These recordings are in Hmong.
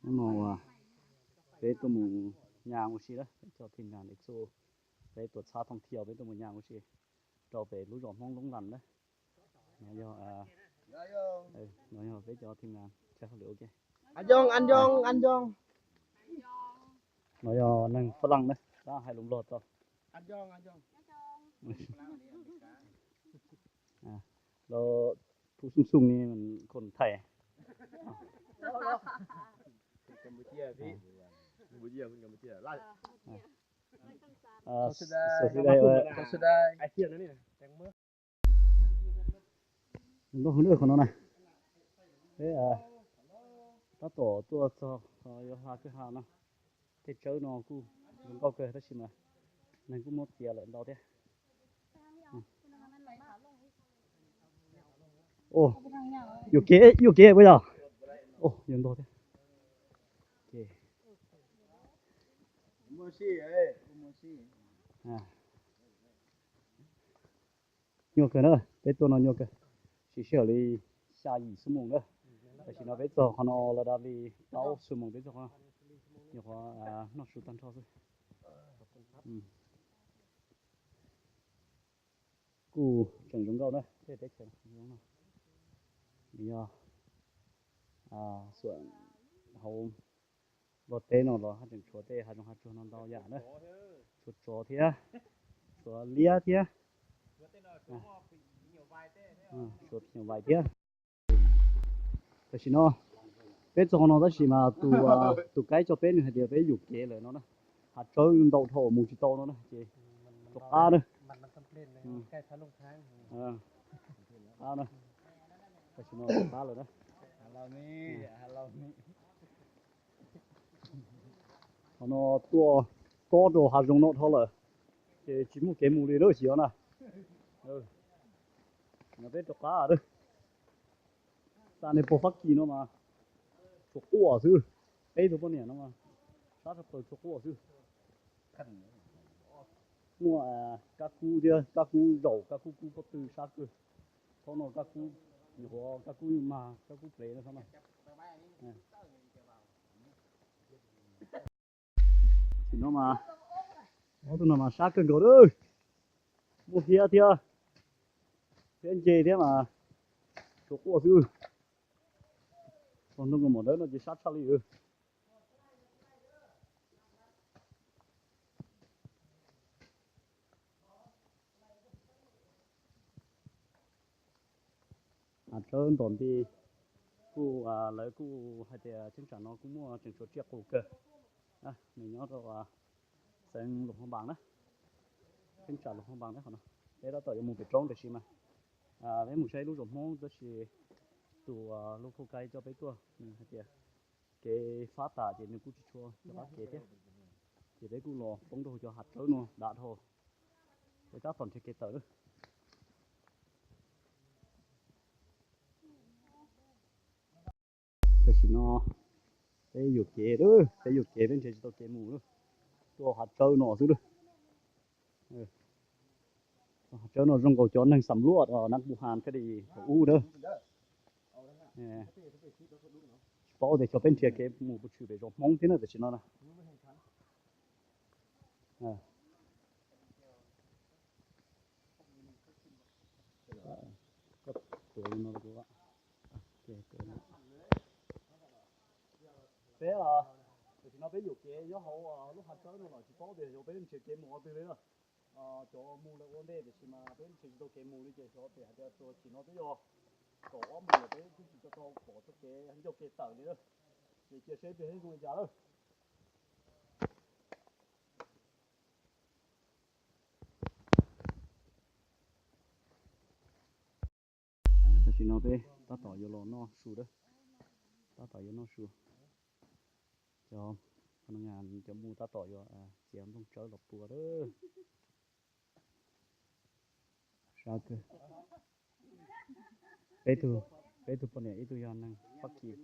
Hnub no peb tuaj mus nyas ua si lawm, peb cov team nam Exo, peb tuam txhab thooj thiaus peb tuaj mus nyas ua si rau pem lub zos Hmoob Loob Las na. No yog, no yog peb cov team nam tshaj hauj lwm ua ke. An yog, an yog, an yog. No yog neeg Fab Laj na, tab hais lus Nplog tau. Los phu xum xum ni kon thais. Nkauj heev na qhov no na. Peb tab tom tuaj txog yuav hla kwj ha no. Tej tsawb no kuj zoo nkauj kawg tab sis mas neeg kuj muab txiav lawm ntau thiab. Yuam kev, yuam kev puas yog? Yuav ntog thiab. Nyuaj kawg na, peb tuaj no nyuaj kawg. Siv sij hawm li xya yim xuab moos na. Tam sim no peb txog qhov no los dab li plaub xuab moos peb txog qhov no. Nyuam qhuav noj su tag nrho xwb. Kuj tseem zoo nkauj na, tej teb chaws zoo no. Nws yog xuam hauv Nplog teb no los haj tseem tshuav tej hav zoov hav tsuag no ntau yam na. Tshuav tsov thiab, tshuav liab thiab, tshuav phim nyuj vais thiab. Tam sim no peb txog qhov no tab sis mas tus, tus kaib coj peb nws hais tias peb yuam kev lawm no na. Hav tsawb ntau dhau mus tsis tau no na ces rov qab na. Qab na. Tam sim no rov qab lawm na. Qhov no tuaj tob rau hav zoov no dhau lawm, ces tsis muaj kev mus li lawm tsis yog na. No peb rov qab lawm. Xa nej pog Fab Kis no mas tshuav quaj xwb. Peb tug poj niam no mas sab tshaj plaws tshuav quaj xwb. Muaj kab kub thiab, kab kub zaum, kab kub kub pob tw sab kawg. Thaum no kab kub, nyuam qhuav kab kub mag, kab kub plev no thaum no. Tam sim no mas, ob tug no mas sab kawg nkaus lawm. Muaj hiab thiab, hiab nce thiab mas tshuav quaj xwb. Txog ntua nkaus mom dawb no ces sab tshaj li. Hav tsawb ntom nti, kuj, lawv kuj hais tias cheeb tsam no kuj muaj tseem tshuav tsiaj qus kawg. Nws nyob rau xeev Luam Phaj Npas na, cheeb tsam Luam Phaj Npas na qhov no. Peb tab tom yuav mus pem roob tiam sis mas peb mus saib lub zos Hmoob tab sis tus, lub khauj kaib coj peb tuaj nws hais tias kev fab tas ces nws kuj tsis tshua rov qab kev thiab. Ces peb kuj los poob rau cov hav tsawb no dav dhau. Peb tab tom nrhiav kev tawm lawm. Tam sim no peb yuam kev, peb yuam kev peb nrhiav tsis tau kev mus lawm. Tuaj hav tsawb no xwb lawm. Hav tsawb no zoo nkaus cov neeg xam luaj nab npu has kaj di thaum ub na. Tsis paub tias xyov peb nrhiav kev mus puas tshwm pem zos Hmoob thiab na tam sim no na. Peb, tam sim no peb yuam kev nyob hauv lub hav tsawb no los tsis paub tias xyov peb nrhiav kev mus qhov twg li lawm. Cov mus lawm ua ntej tiam sis mas peb nrhiav tsis tau kev mus li ces xyov tias hais tias tam sim no twb yog kaum ob moos lawm peb twb tsis tau pom txoj kev ncauj kev tawm li lawm. Ces cia seb peb zoo li cas lawm. Tam sim no peb tab tom yuav los noj su lawm, tab tom yuav noj su. Cov, cov mus tab tom yuav txiav nplooj tsawb los pua lawm. Sab kawg. Peb tug, peb tug poj niam, ib tug yog neeg Fab Kis,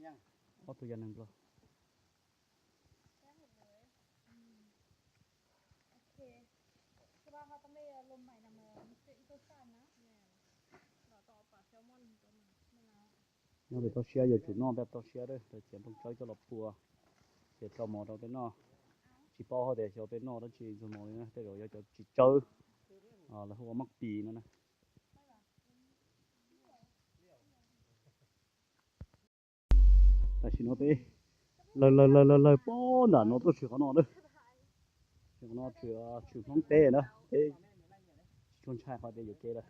ob tug yog neeg Nplog. Nyob pem toj siab yuav tsum noj npaj toj siab, lawv txiav nplooj tsawb coj los pua. Ces tso mov rau peb noj. Tsis paub hais tias xyov peb noj dab tsi ntxuag mov li na, tej zaum yog cov tsis tsawb, lawv hu ua mab pis no na. Tam sim no peb lawg lawg lawg lawg lawg pog nram no tuaj tshwm qhov no na. Tshwm qhov no, tshwm Hmoob teb na, peb tsis tshua ntshai qhov tias yuam kev lawm.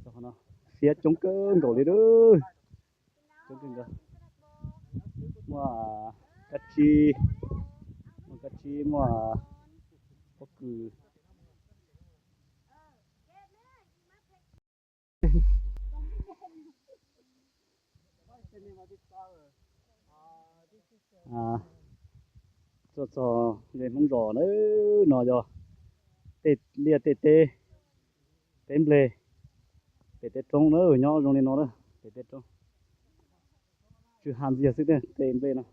Qhov no fiab coob kawg nkaus li lawm. Coob kawg nkaus. Muaj kab tsib, muaj kab tsib, muaj pob kws. Tuaj txog ze Hmoob zos na, no yog tej liaj tej teb, teb nplej, pem tej roob na, nyob zoo li no na, pem tej roob. Tsw ha ntxiag xwb tej nplej no.